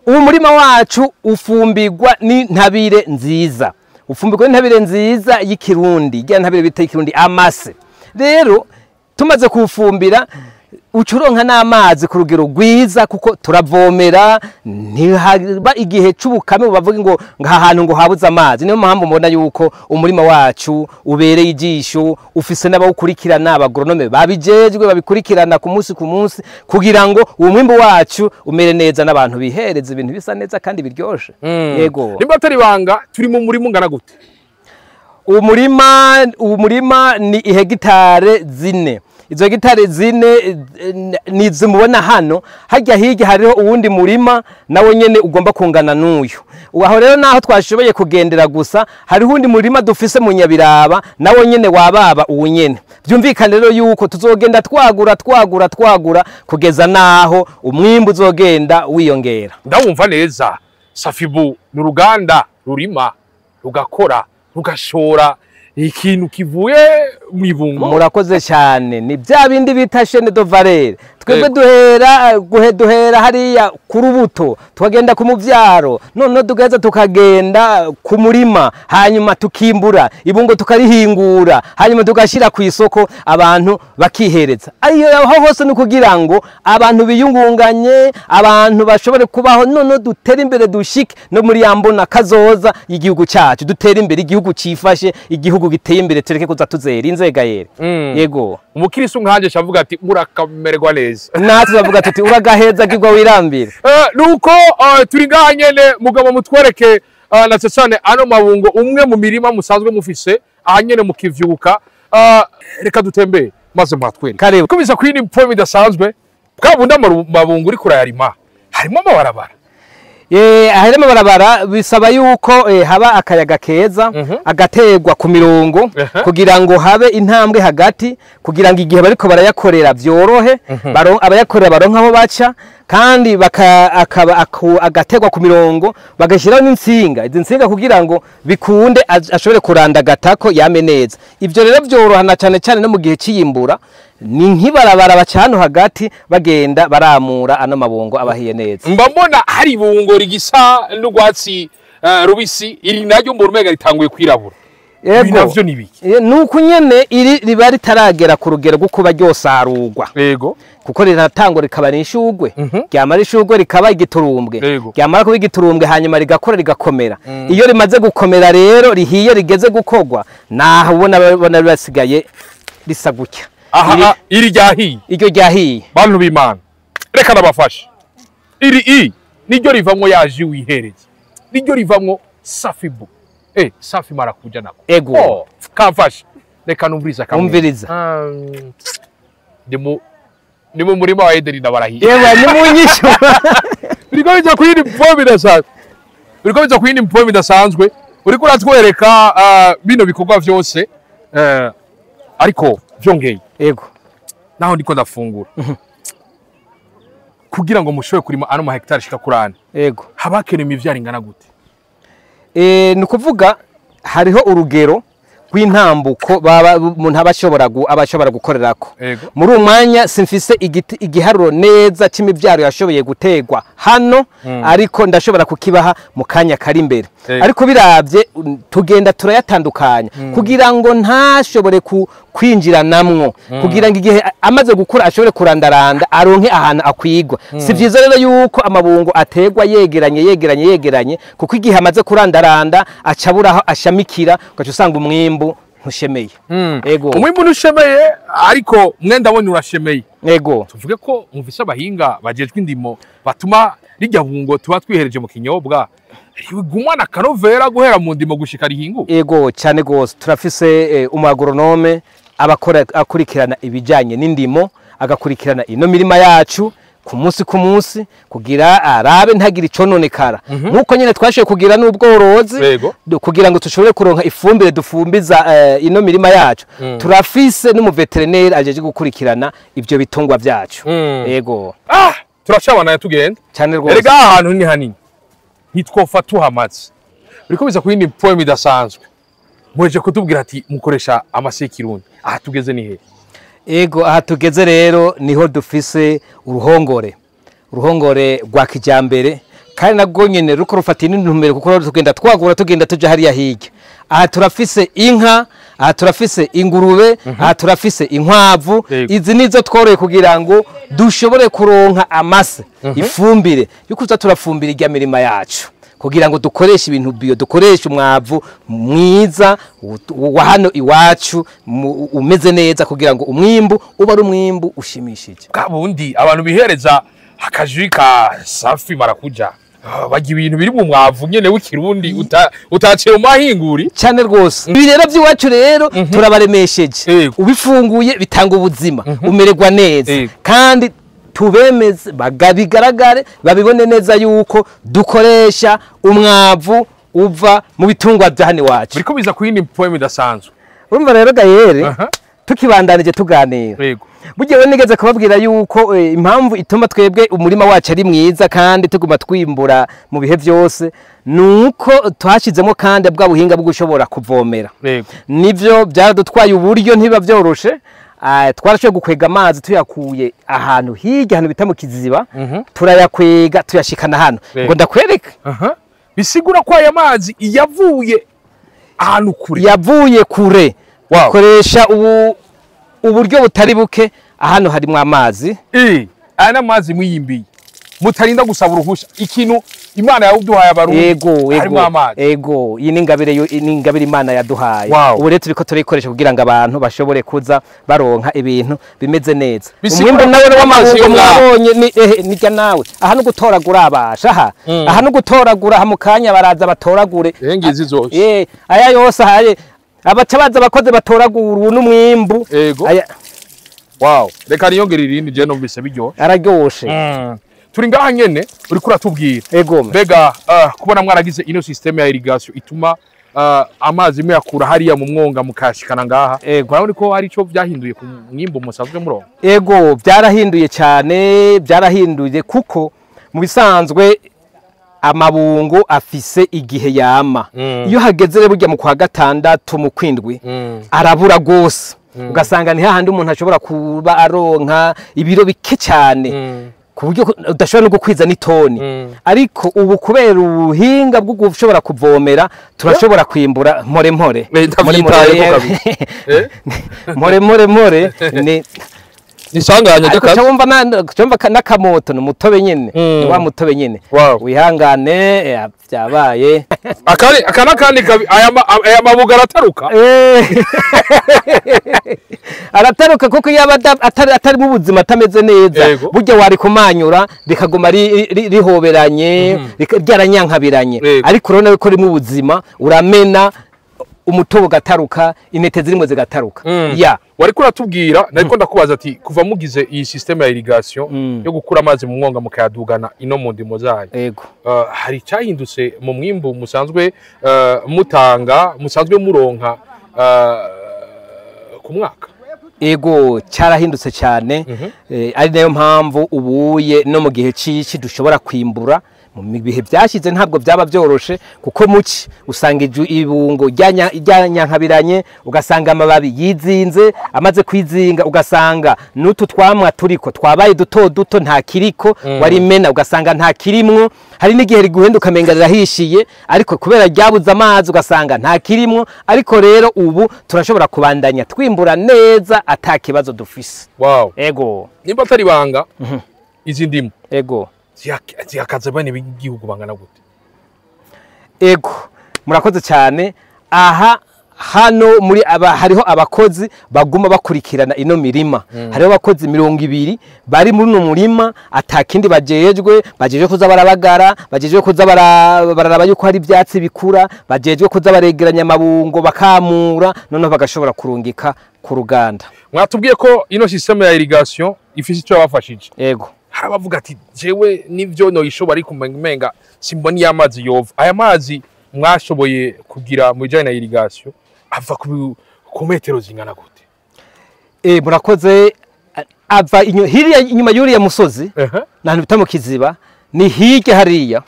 uwo murima wacu ufumbirwa n'intabire nziza, ufumbirwa n'intabire nziza y'ikirundi, irya ntabire bita y'ikirundi, amase. Rero tumaze kuwufumbira, ucuronka n'amazi ku rugero rwiza, kuko turavomera, ntihaba igihe c'ubukame bavuga ngo ngaha hantu ngo habuze amazi. Niyo mpamvu mbona yuko umurima wacu ubereye ijisho, ufise n'abawukurikirana, abagoronome babijejwe babikurikirana ku munsi ku munsi, kugira ngo uwo mwimbu wacu umere neza n'abantu bihereze ibintu bisa neza kandi biryoshe. Yego. Nimba atari banga, turi mu murima ungana gute? Uwo murima ni ihegitare 4. Izo hegitare 4 nizo mubona hano. Harya hirya hariho uwundi murima nawo nyene ugomba kungana n'uyu. Aho rero naho twashoboye kugendera gusa, hariho uwundi murima dufise mu Nyabiraba nawo nyene wababa uwu nyene. Byumvikane rero yuko tuzogenda twagura, twagura, twagura, kugeza naho umwimbu uzogenda wiyongera. Ndawumva neza, Safibu ni uruganda rurima, rugakora, rugashora ikintu kivuye mu ibungo. Murakoze cyane. Ni bya bindi bita chaîne de valeur. Twebwe duhera guhe, duhera hariya ku rubuto, tukagenda ku muvyaro, noneho tugaheza tukagenda ku murima, hanyuma tukimbura ibungo, tukarihingura, hanyuma tugashyira ku isoko, abantu bakihereza. Ayo aho hose ni ukugira ngo abantu biyungunganye, abantu bashobore kubaho, noneho dutere imbere, dushike no muri ya mbona kazoza y'igihugu cyacu, dutere imbere, igihugu cifashe, igihugu giteye imbere, tureke kuza tuzera inzega yere. Yego. Umukirisu nkanje shavuga ati murakamererwa neza. Natwe tuzavuga tuti uragaheza kigwa wirambire. Nuko turi ngaha nyene, mugabo mutwereke na cyane ano mabungo, umwe mu mirima musanzwe mufise aha nyene mu Kivyuka. Reka dutembere maze muhatwereke. Karibu. Komeza kuri ni poem idasanzwe bwa bundi amabungo uriko urayarima harimo amabarabara. Ahari amabarabara bisaba yuko haba akayaga keza, agaterwa ku mirongo kugira ngo habe intambwe hagati, kugira ngo igihe bariko barayakorera vyorohe, abayakorera baronka aho baca, kandi akaba agaterwa ku mirongo, bagashyiraho n'insinga, izi nsinga, kugira ngo bikunde ashobore kurandagatako yame neza. Ivyo rero vyorohana cyane cyane no mu gihe c'iyimbura, ni nk'ibarabara baca hano hagati, bagenda baramura ano mabungo abahiye neza. Mba mbona hari ibungo rigisa n'urwatsi rubisi, iri naryo mbona umenga ritanguye kwirabura. Ibi navyo ni ibiki? Nuko nyene iri riba ritaragera ku rugero rwo kuba ryosarurwa, kuko riratangwa rikaba n'ishugwe, ryamara ishugwe rikaba igiturumbwe, ryamara kuba igiturumbwe hanyuma rigakora, rigakomera. Iyo rimaze gukomera rero, rihiye, rigeze gukorwa, naho ubona ubona basigaye risa gutya. Aha iri ryahiye. Iryo ryahiye. Bantu b'Imana, reka nabafashe. Iri i niryo rivamwo yaje wihereye, niryo rivamwo Safibu, Safi Marakuja nako. Ego. Oh, kamfashe, reka numviriza kamwe. Umviriza. Ndi mu murima wa Edeni, ndabarahiye. Yewe, ni mu nyishu. Biriko bija ku yindi mpombe idasanzwe, biriko bija ku yindi mpombe idasanzwe. Uriko uratwereka bino bikorwa vyose, ariko vyongeye Ego. naho ndiko ndafungura. Kugira ngo mushobore kurima ano ma hectare ashika kuri ane, haba hakenewe imivyaro ingana gute? Ni ukuvuga hariho urugero rw'intambuko baba umuntu aba ashobora gukorerako. Muri uwo mwanya simfise igiharuro neza c'imivyaro yashoboye gutegwa hano, ariko ndashobora kukibaha mu kanya kari imbere. Ariko biravye tugenda turayatandukanya kugira ngo ntashobore kwinjiranamwo, kugira ngo igihe amaze gukura ashobore kurandaranda aronke ahantu akwigwa. Si vyiza rero yuko amabungo ategwa yegeranye yegeranye yegeranye, kuko igihe amaze kurandaranda acabura aho ashamikira, ugaca usanga umwimbu ntushemeye. Umwimbu ntushemeye, ariko mwenda ndabona urashemeye. Tuvuge ko mufise abahinga bajejwe indimo batuma rirya bungo tuba twihereje mu kinyobwa rigumana akanovera guhera mu ndimo gushika rihingu. Ego, cyane gose. Turafise umu agronome abakora akurikirana ibijanye n'indimo, agakurikirana ino mirima yacu ku munsi ku munsi kugira arabe ntagire icononekara. Nkuko nyene twashoboye kugira n'ubworozi, kugira ngo dushobore kuronka ifumbire dufumbiza ino mirima yacu. Turafise n'umuveterineri ajeje gukurikirana ivyo bitungwa vyacu. Turacabana tugenda. Cyane rwose. Erega ahantu ni hanini, ntitwofa tuhamaze. Biriko biza ku yindi poem idasanzwe. Mweje kutubwira ati mukoresha amase y'ikirundi. Aha tugeze ni he? Ego, aha tugeze rero niho dufise uruhongore, uruhongore rwa kijambere, kandi nabwo nyene ruko rufata intumbero, kuko tugenda twagura tugenda tuja hariya hirya. Aha turafise inka, aha turafise ingurube, aha turafise inkwavu. Izi nizo tworoye kugira ngo dushobore kuronka amase, ifumbire yo kuza turafumbira irya mirima yacu, kugira ngo dukoreshe ibintu bio, dukoreshe umwavu mwiza wa hano iwacu umeze neza, kugira ngo umwimbu ube ari umwimbu ushimishije. Bwa bundi abantu bihereza akajwi ka safi marakuja, barya ibintu biri mu mwavu nyene w'ikirundi utaciye mu mahinguri. Cyane rwose. Ibi rero by'iwacu rero turabaremesheje. Ubifunguye bitanga ubuzima, umererwa neza. Kandi tubemeze bigaragare babibone neza yuko dukoresha umwavu uva mu bitungwa bya hano iwacu. Biriko biza ku yindi poem idasanzwe. Urumva rero Gayere, tukibandanije tuganira. Burya we nigeze kubabwira yuko impamvu ituma twebwe umurima wacu ari mwiza kandi tuguma twimbura mu bihe byose, nuko twashizemo kandi bwa buhinga bwo gushobora kuvomera. Nivyo byaradutwaye uburyo ntiba byoroshe. Twarashoboye gukwega amazi tuyakuye ahantu hirya, ahantu bita mu Kiziba, turayakwega tuyashikana hano. Ngo ndakwereka. Bisigura ko aya mazi yavuye ahantu kure. Yavuye kure. Koresha uburyo butari buke, ahantu harimo amazi. Aya n'amazi mwiyimbiye, mutarinda gusaba uruhusha. Ikintu Imana yaduhaye Abarundi, harimo amazi. Ego, iyi ni ingabire, ni ingabire Imana yaduhaye. Ubu rero turiko turayikoresha kugira ngo abantu bashobore kuza baronka ibintu bimeze neza. Umwimbu nawe w'amabungo mwabonye ni nijya nawe. Aha no gutoragura abasha aha. Aha no gutoragura aha mu kanya baraza batoragure. Ngizi zose. Aya yose ahaye abaca baza abakozi batoragura ubu n'umwimbu. Wow, reka niyongere irindi je numvise biryo. Araryoshe. Turi ngaha nyene uriko uratubwira. Mbega kubona mwaragize ino systeme ya irrigation ituma amazi muyakura hariya mu mwonga mukashikana ngaha. Murabona ko hari ico byahinduye ku mwimbu musanzwe muronka? Ego, byarahinduye cyane, byarahinduye kuko mu bisanzwe amabungo afise igihe yama. Iyo hageze rero burya mu kwa gatandatu mu kwindwi, arabura gose. Ugasanga ni hahandi umuntu ashobora kuba aronka ibiro bike cyane, ku buryo udashobora no gukwiza n'itoni. Ariko ubu kubera ubuhinga bwo gushobora kuvomera, turashobora kwimbura mpore mpore. Mpore mpore mpore ni nisanganya ariko cyumva cyumva nakamoto ni umutobe nyene, ni wa mutobe nyene. Wihangane, byabaye. Akari akana kandi aya mabuga arataruka. Arataruka kuko yaba atari mu buzima atameze neza. Burya wari kumanyura rikaguma rihoberanye, ryaranyankabiranye. Ariko urabona ko ri mu buzima uramena umutobo gataruka, intete zirimo zigataruka. Wari kuratubwira, nariko ndakubaza ati kuva mugize iyi systeme ya irrigation yo gukura amazi mu mwonga mukayadugana ino mu ndimo zayo. Hari cyahindutse mu mwimbu musanzwe mutanga, musanzwe muronka ku mwaka? Ego, cyarahindutse cyane. Ari nayo mpamvu ubuye no mu gihe cici dushobora kwimbura. Mu bihe byashize ntabwo byaba byoroshe, kuko muci usanga ibungo ryanyankabiranye, ugasanga amababi yizinze, amaze kwizinga ugasanga n'utu twamwa turiko twabaye duto duto, nta kiriko, warimena ugasanga nta kirimwo. Hari n'igihe riguhenda ukamenga rirahishiye, ariko kubera ryabuze amazi ugasanga nta kirimwo. Ariko rero ubu turashobora kubandanya twimbura neza ata kibazo dufise. Wow. Ego. Nimba atari banga, izi ndimu Ego. zihakaze bene b'igihugu bangana gute? Ego, murakoze cyane. Aha hano muri aba hariho abakozi baguma bakurikirana ino mirima. Hariho abakozi 20 bari muri uno murima, atakindi bajejwe, bajejwe kuza barabagara, bajejwe kuza bararaba yuko hari ibyatsi bikura, bajejwe kuza baregeranya amabungo bakamura, noneho bagashobora kurungika ku ruganda. Mwatubwiye ko ino système ya irrigation ifise icyo yabafashije. Ego. Hari abavuga ati jewe nivyo noyishobora, ariko umenga simbona iyo amazi yova. Aya mazi mwashoboye kugira mu bijanye na irrigation ava ku metero zingana gute? Murakoze. Ava hirya inyuma y'uriya musozi, n'ahantu bita mu Kiziba, ni hirya hariya.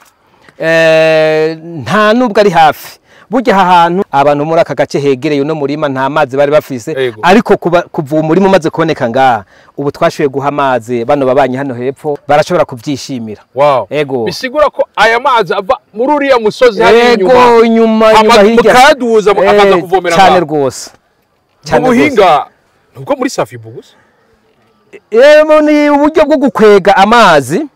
Nta nubwo ari hafi. Burya aha hantu abantu muri aka gace hegereye uno murima nta mazi bari bafise, ariko kuva uwo murima umaze kuboneka ngaha, ubu twashoboye guha amazi bano babanyi hano hepfo, barashobora kubyishimira. Wow. Ego. Bisigura ko aya mazi ava muri uriya musozi hariya inyuma, Ego, inyuma inyuma hirya, mukayaduza akaza kuvomera cyane ngaha. rwose. Cyane rwose. Ubuhinga nubwo muri Safibu gusa? Ego, ni uburyo bwo gukwega amazi.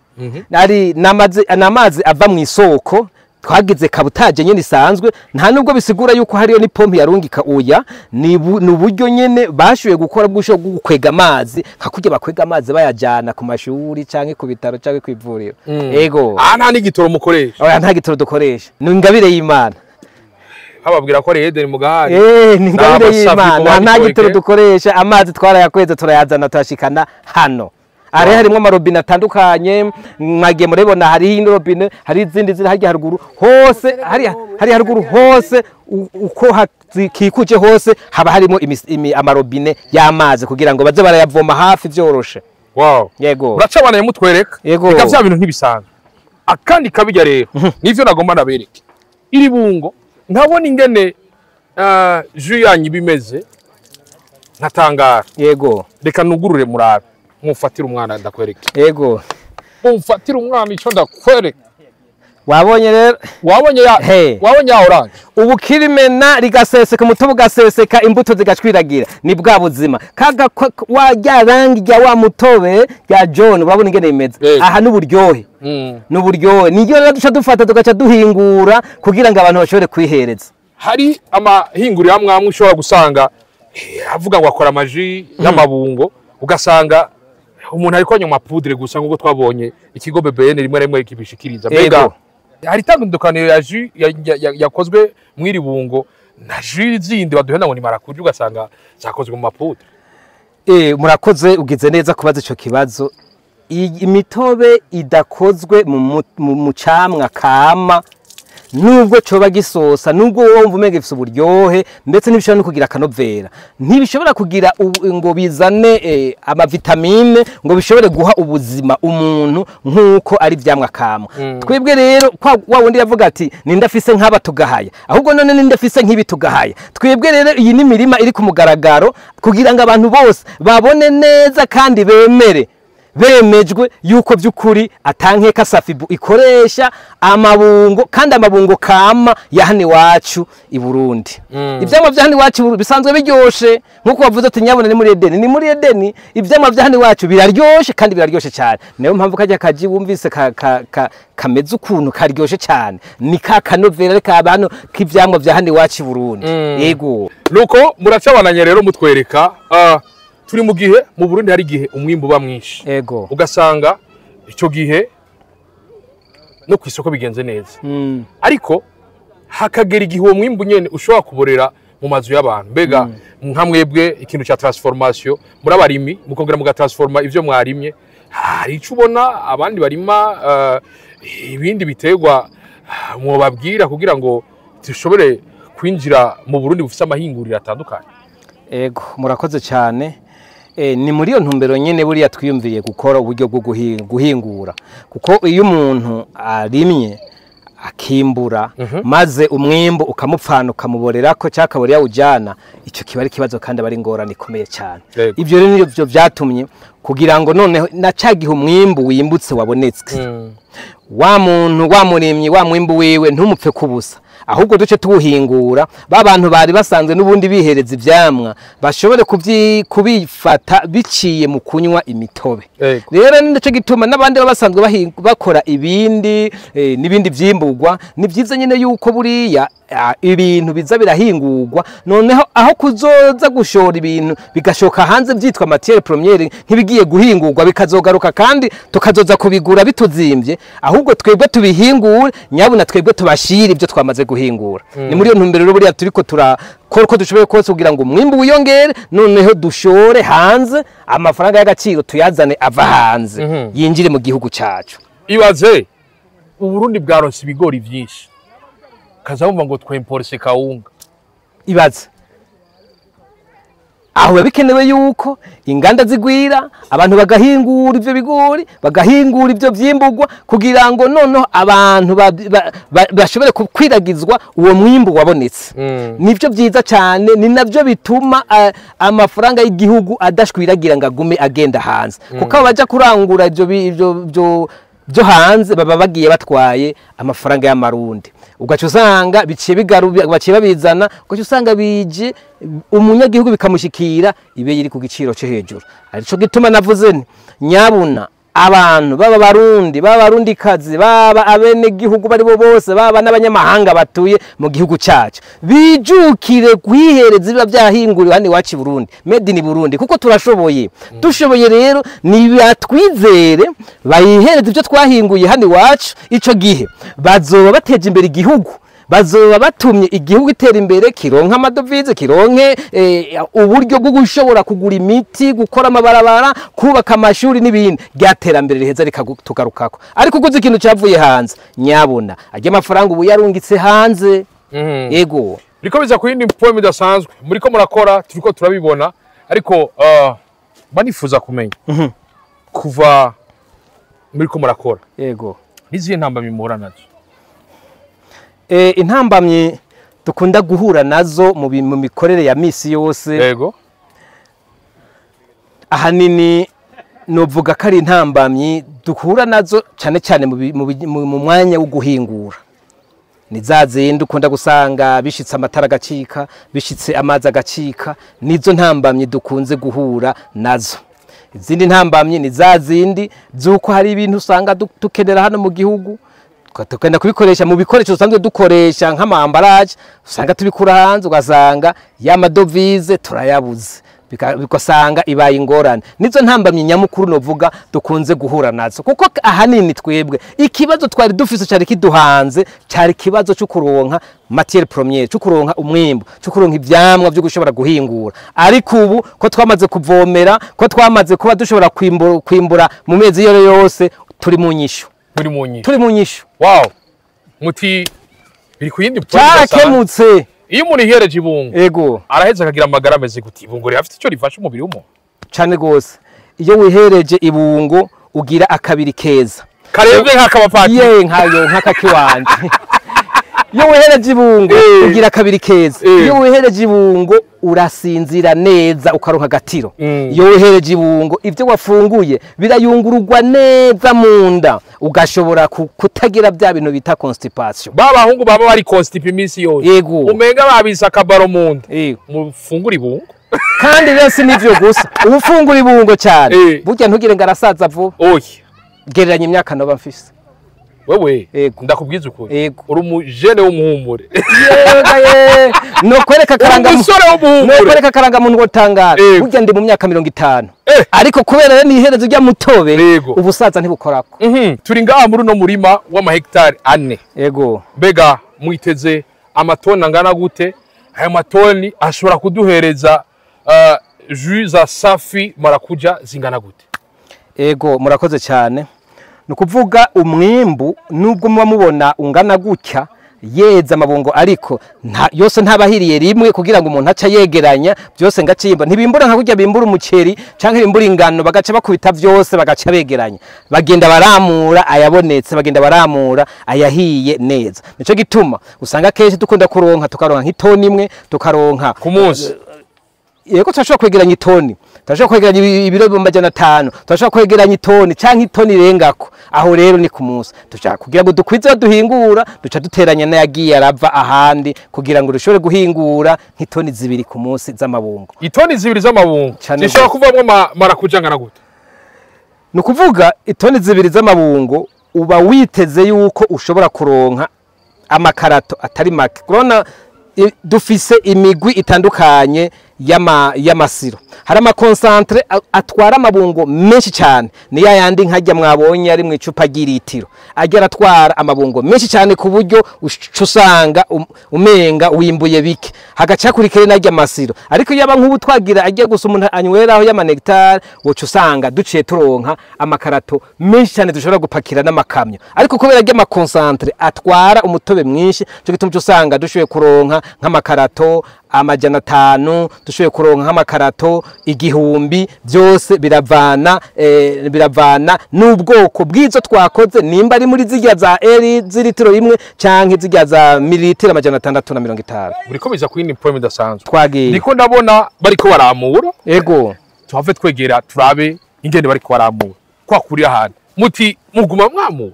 Ari n'amazi ava mu isoko, twagize kabutaje nyene isanzwe. Nta nubwo bisigura yuko hariyo ni pompe yarungika, oya, ni uburyo nyene bashoboye gukora bw'usho bwo gukwega amazi, nka kurya bakwega amazi bayajana ku mashuri canke ku bitaro canke kw'ivuriro. Ego. Aha nta n'igitoro mukoresha? Oya, nta gitoro dukoresha, ni ingabire y'Imana. Bababwira ko ari Eden mugahari. Ni ingabire y'Imana, nta gitoro dukoresha. Amazi twarayakweze, turayazana, turashikana hano. Are harimwo amarobine atandukanye, mwagiye murabibona, hariho ino robine, hari izindi ziri harya haruguru hose, hari haruguru hose, uko hakikuje hose haba harimo amarobine y'amazi kugira ngo baze barayavoma hafi vyoroshe. Wow. Yego. Uracabana mutwereka. Yego. Reka vya bintu ntibisanzwe. Akandi kabijya rero nivyo nagomba nabereke. Iri bungo ntabona ingene jus yanyu bimeze, ntatangara. Yego. Reka nugurure murabe. Mufatira umwana ndakwereke. Yego. Mumfatira umwana ico ndakwereke. Wabonye rero? Wabonye ya wabonye ya orange. Ubu kirimena rigaseseka, umutobe ugaseseka, imbuto zigacwiragira, ni bwa buzima. Kaga wa rya rangi rya wa mutobe rya John, urabona ingene imeze. Aha n'uburyohe. N'uburyohe. Niyo rero duca dufata tugaca duhingura kugira ngo abantu bashobore kwihereza. Hari amahinguriro amwe amwe ushobora gusanga avuga ngo akora amaji y'amabungo, ugasanga umuntu ariko anywa poudre gusa, nk'uko twabonye ikigo BBN rimwe rimwe kibishikiriza. Mbega hari itandukaniro ya jus yakozwe mw'iri bungo na jus zindi baduhenda ngo ni marakuja, ugasanga zakozwe mu mapoudre? Murakoze, ugize neza kubaza ico kibazo. Imitobe idakozwe mu camwa kama, nubwo coba gisosa, nubwo wowe wumva umenga ifise uburyohe, ndetse ntibishobora no kugira akanovera, ntibishobora kugira ngo bizane amavitamine ngo bishobore guha ubuzima umuntu nk'uko ari ivyamwa kama. Twebwe rero wa wundi yavuga ati ninde afise nk'aba tugahaya, ahubwo none ninde afise nk'ibi tugahaya. Twebwe rero iyi ni mirima iri ku mugaragaro kugira ngo abantu bose babone neza kandi bemere, bemejwe yuko by'ukuri atankeka Safibu ikoresha amabungo, kandi amabungo kama ya hano iwacu i Burundi. Ivyamwa vya hano iwacu bisanzwe biryoshe, nkuko bavuze ati nyabone ni muri Edeni, ni muri Edeni. Ivyamwa vya hano iwacu biraryoshe kandi biraryoshe cyane. Niyo mpamvu kajya kaji wumvise kameze ukuntu karyoshe cyane, ni ka kanovera reka abantu k'ivyamwa vya hano iwacu i Burundi. Yego. Nuko muracabananye rero mutwereka turi mu gihe mu Burundi hari gihe umwimbu uba mwinshi. Ego. Ugasanga ico gihe no kwisoko bigenze neza. Ariko hakagera igihe uwo mwimbu nyene ushobora kuborera mu mazu y'abantu. Mbega nka mwebwe ikintu ca transformation muri abarimi mukongera mugatransforma ivyo mwarimye, hari ico ubona abandi barima ibindi biterwa mwobabwira kugira ngo dushobore kwinjira mu Burundi bufise amahinguriro atandukanye? Ego, murakoze cyane. Ni muri iyo ntumbero nyene buriya twiyumviriye gukora uburyo bwo guhingura, kuko iyo umuntu arimye akimbura maze umwimbu ukamupfana ukamuborerako cyangwa akabura yawujyana, icyo kiba ari ikibazo kandi aba ari ingorane ikomeye cyane. Ibyo rero nibyo byatumye kugira ngo noneho na ca gihe umwimbu wimbutse wabonetse, wa muntu wa murimyi wa mwimbu wiwe ntumupfe kubusa, ahubwo duce tuwuhingura, ba bantu bari basanzwe n'ubundi bihereza ivyamwa bashobore kubifata biciye mu kunywa imitobe. Rero ni naco gituma n'abandi baba basanzwe bakora ibindi n'ibindi vyimburwa, ni vyiza nyene yuko buriya ibintu biza birahingurwa, noneho aho kuzoza gushora ibintu bigashoka hanze byitwa matière première ntibigiye guhingurwa bikazogaruka kandi tukazoza kubigura bituzimbye, ahubwo twebwe tubihingure nyabuna twebwe tubashira ibyo twamaze guhingura. Ni muri iyo ntumbero rero buriya turiko turakora uko dushoboye kose kugira ngo umwimbu wiyongere, noneho dushore hanze amafaranga y'agaciro tuyazane ava hanze yinjire mu gihugu cyacu. Ibaze Uburundi bwaronse ibigori byinshi, kaza bumva ngo twemporse kawunga. Ibaze aho biba bikenewe yuko inganda zigwira, abantu bagahingura ivyo bigori, bagahingura ivyo vyimburwa, kugira ngo noneho abantu bashobore kwiragizwa uwo mwimbu wabonetse. Nivyo vyiza cyane, ni navyo bituma amafaranga y'igihugu adashwiragira ngo agume agenda hanze, kuko abo baja kurangura ivyo byo hanze baba bagiye batwaye amafaranga y'amarundi, ugaca usanga biciye baciye babizana, ugaca usanga bije umunyagihugu bikamushikira ibe yiri ku giciro cyo hejuru. Arico gituma navuze nti nyabuna abantu baba barundi, baba barundikazi, baba abene gihugu bari bo bose, baba n'abanyamahanga batuye mu gihugu cyacu, bijukire kwihereza biba byahinguriwe hano iwacu i Burundi, made in Burundi, kuko turashoboye. Dushoboye rero nibatwizere bayihereze ibyo twahinguye hano iwacu, ico gihe bazoba bateje imbere igihugu, bazoba batumye igihugu itera imbere, kironka amadovize, kironke uburyo bwo gushobora kugura imiti, gukora amabarabara, kubaka amashuri n'ibindi, ryaterambere riheza rikatugarukako. Ariko uguze ikintu cyavuye hanze, nyabuna ajya amafaranga ubu yarungitse hanze. Yego. Biriko biza ku yindi poem idasanzwe muriko murakora, turiko turabibona, ariko banifuza kumenya kuva muriko murakora, Yego. nizihe ntambamyi muhura nazo? Intambamyi dukunda guhura nazo mu mikorere ya misi yose, ahanini novuga ko ari intambamyi duhura nazo cyane cyane mu mwanya wo guhingura. Ni za zindi ukunda gusanga bishitse amatara agacika, bishitse amazi agacika, nizo ntambamyi dukunze guhura nazo. Izindi ntambamyi ni za zindi z'uko hari ibintu usanga dukenera hano mu gihugu, tukagenda kubikoresha mu bikoresho dusanzwe dukoresha nk'ama emballage, usanga tubikura hanze, ugasanga ya madovize turayabuze, bigasanga ibaye ingorane. Nizo ntambamyi nyamukuru novuga dukunze guhura nazo, kuko ahanini twebwe ikibazo twari dufise cyari kiduhanze cyari ikibazo cyo kuronka matière première, cyo kuronka umwimbu, cyo kuronka ivyamwa byo gushobora guhingura. Ariko ubu ko twamaze kuvomera, ko twamaze kuba dushobora kwimbura mu mezi yose yose, turi mu nyishu. Muri mu nyishu. Turi mu nyishu. Wow. Muti biri ku yindi point idasanzwe. Cyarakemutse. Iyo umuntu yihereje ibungo, araheza akagira amagara ameze gute? Ibungo rirafite icyo rifasha umubiri w'umuntu? Cane gose. Iyo wihereje ibungo ugira akabiri keza. Karebye nk'akabapatiri. Ye nkayo nk'akakiwanje. Iyo wihereje ibungo ugira akabiri keza. Iyo wihereje ibungo urasinzira neza ukaronka agatiro. Iyo wihereje ibungo ibyo wafunguye birayungururwa neza mu nda, ugashobora kutagira bya bintu bita constipation. Ba bahungu baba bari constipé iminsi yose. Yego. Umenga babise akabaro mu nda. Mufungura ibungo. Kandi rero si nivyo gusa, ubufungura ibungo cyane. Burya ntugire ngo arasaza vuba. Oya. Gereranya imyaka noba mfise. Wewe, ndakubwiza ukuri. Yego. Uri umujene w'umuhumure. Yega ye. No kwereka karanga Umusore w'umuhumure. No kwereka karanga muntu wotangara. Burya ndi mu myaka 50. Ariko kubera rero niherezo rya mutobe, ubusaza ntibukorako. Turi ngaha muri no murima w'amahektari 4. Yego. Mbega mwiteze amatoni angana gute? Aya matoni ashobora kuduhereza jus za Safi Marakuja zingana gute? Ego, murakoze cyane. Ni ukuvuga umwimbu nubwo muba mubona ungana gutya, Yeza amabungo, ariko yose ntabahiriye rimwe kugira ngo umuntu aca yegeranya byose ngacimba. Ntibimbura nka kurya bimbura umuceri canke bimbura ingano, bagaca bakubita byose bagaca begeranya. Bagenda baramura ayabonetse, bagenda baramura ayahiye neza. Nico gituma usanga kenshi dukunda kuronka, tukaronka nk'itoni imwe, tukaronka ku munsi. Yego, turashobora kwegeranya itoni, turashobora kwegeranya ibiro 500, turashobora kwegeranya itoni canke itoni irengako. Aho rero ni ku munsi. Dushaka kugira ngo dukwize duhingura, duca duteranya n'ayagiye arava ahandi kugira ngo dushobore guhingura nk'itoni 2 ku munsi z'amabungo. Itoni 2 z'amabungo zishobora kuvamwo marakuja ngana gute? Ni ukuvuga itoni 2 z'amabungo uba witeze yuko ushobora kuronka amakarato atari make. Urabona dufise imigwi itandukanye y'amasiro. Hari amakonsantre atwara amabungo menshi cyane, ni ya yandi nkajya mwabonye ari mu icupa ry'ilitiro, ajya aratwara amabungo menshi cyane ku buryo usanga umenga wimbuye bike. Hagaca kurikire najya amasiro, ariko yaba nk'ubu twagira ajya gusa umuntu anyweraho y'amanectar, woca usanga duciye turonka amakarato menshi cyane dushobora gupakira n'amakamyo. Ariko kubera ajya amakonsantre atwara umutobe mwinshi, cyo gituma usanga dushoboye kuronka nk'amakarato 500, dushoboye kuronka nk'amakarato 1000. Byose biravana biravana n'ubwoko bw'izo twakoze, nimba ari muri zirya za eri z'ilitiro imwe canke zirya za mililitiro 650. Buriko biza kuri ni poem idasanzwe. Twagiye. Ndiko ndabona bariko baramura. Ego. Tuhave twegera turabe ingene bariko baramura. Kwa kuri ahantu muti muguma mwamura.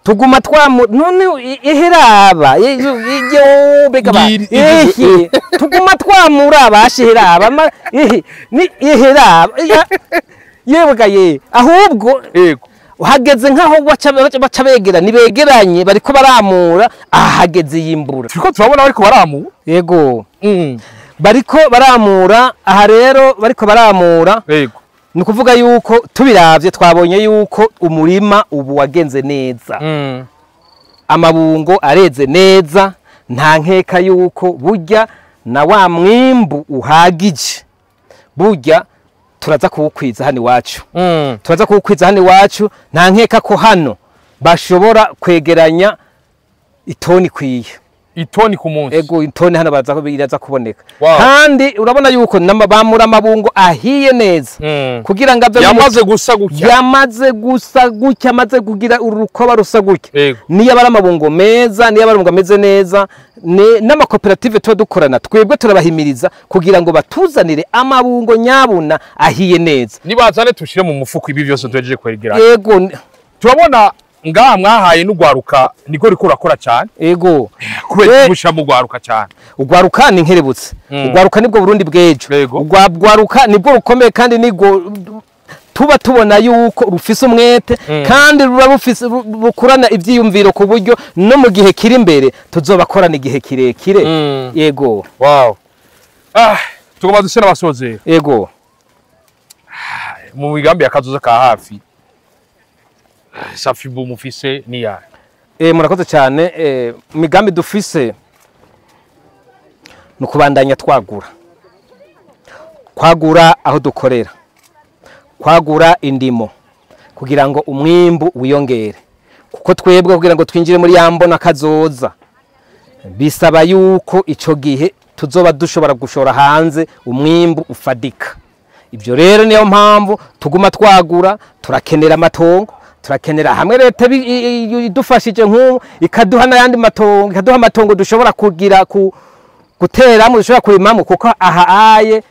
Tuguma twamu none iheraba yo bega ba ehe tuguma twamura bashiheraba ehe ni iheraba yebwa ye ahubwo yego uhageze nkaho baca begera nibegeranye bariko baramura ahageze yimbura. Turiko turabona bariko baramura. Yego. Bariko baramura aha rero bariko baramura. Yego. Ni ukuvuga yuko tubiravye twabonye yuko umurima ubu wagenze neza. Amabungo areze neza, nta nkeka yuko burya na wa mwimbu uhagije. Burya turaza kuwukwiza hano iwacu. Turaza kuwukwiza hano iwacu, nta nkeka ko hano bashobora kwegeranya itoni ikwiye. Itoni ku munsi. Ego, itoni hano baza iraza kuboneka. Wow. Kandi urabona yuko bamura amabungo ahiye neza. Kugira ngo ave yamaze gusa gutya. Yamaze gusa gutya, amaze kugira urukoba rusa gutya. Niyo abari amabungo meza, niyo abari amabungo ameze neza, n'amakoperative tuba dukorana twebwe turabahimiriza kugira ngo batuzanire amabungo nyabuna ahiye neza. Nibazane tushire mu mufuko ibi byose tuhejeje kwegeranya. Yego. Turabona ngaha mwahaye n'ugwaruka niko riko urakora cyane. Ego. Kubera gusha mu gwaruka cyane. Ugwaruka ni nkerebutse. Ugwaruka nibwo Burundi bwejo. Ugwaruka nibwo rukomeye kandi nibwo tuba tubona yuko rufise umwete kandi ruba rufise rukurana ivyiyumviro ku buryo no mu gihe kiri imbere tuzobakorana igihe kirekire. Yego. Wow. Tugomba dusena abasozera. Yego. Mu migambi yakazoza ka hafi Safibu mufise ni ya. Murakoze cyane. Migambi dufise no kubandanya twagura. Kwagura aho dukorera. Kwagura indimo kugira ngo umwimbu wiyongere. Kuko twebwe kugira ngo twinjire muri yambona kazoza bisaba yuko ico gihe tuzoba dushobora gushora hanze umwimbu ufadika. Ibyo rero niyo mpamvu tuguma twagura, turakenera amatongo, turakenera hamwe leta idufashije nk'ubu ikaduha n'ayandi matongo, ikaduha amatongo dushobora kugira guteramo, dushobora kurimamo, kuko aha aye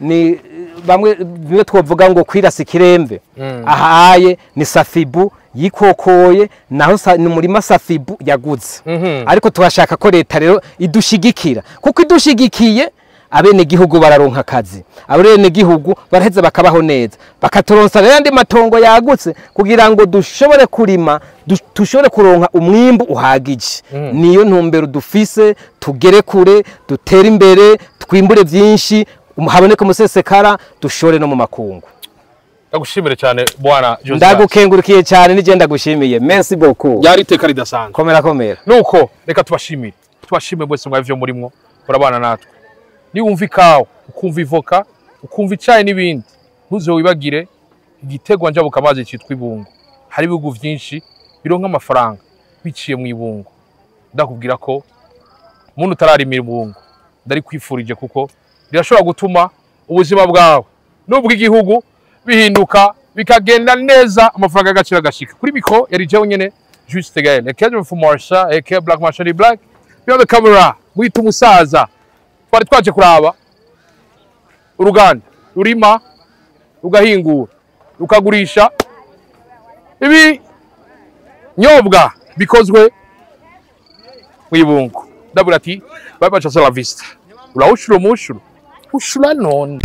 ni bamwe bimwe twovuga ngo kwirasa ikiremve. Aha aye ni Safibu yikokoye, naho ni umurima Safibu yaguze. Ariko turashaka ko leta rero idushigikira, kuko idushigikiye abene gihugu bararonka akazi, abene gihugu baraheza bakabaho neza, bakaturonsa rero andi matongo yagutse kugira ngo dushobore kurima, dushobore kuronka umwimbu uhagije. Niyo ntumbero dufise, tugere kure, dutere imbere, twimbure byinshi, haboneke umusesekara, dushore no mu makungu. Ndagushimire cyane bwana Joseph. Ndagukengurukiye cyane nije ndagushimiye. Merci beaucoup. Yari iteka ridasanzwe. Komera komera. Nuko reka tubashimire. Tubashimire bose mwavyo murimo murabana natwe. Niwumva ikawa, ukumva ivoka, ukumva icayi n'ibindi, ntuze wibagire igitegwa njabuka amazi citwa ibungo. Hari ibihugu vyinshi bironka amafaranga biciye mu ibungo. Ndakubwira ko umuntu utararimira ibungo, ndarikwifurije, kuko rirashobora gutuma ubuzima bwawe n'ubw'igihugu bihinduka, bikagenda neza, amafaranga y'agaciro agashika kuri micro. Yari jewe nyene Juste Gaël, aka Fumarsha, aka Black Machine Black, behind the camera mwita umusaza. Twari twaje kuraba uruganda rurima, rugahingura, rukagurisha ibinyobwa bikozwe mw'ibungo. Ndabura ati bye bye, la vista, urawushura umushuru ushura none.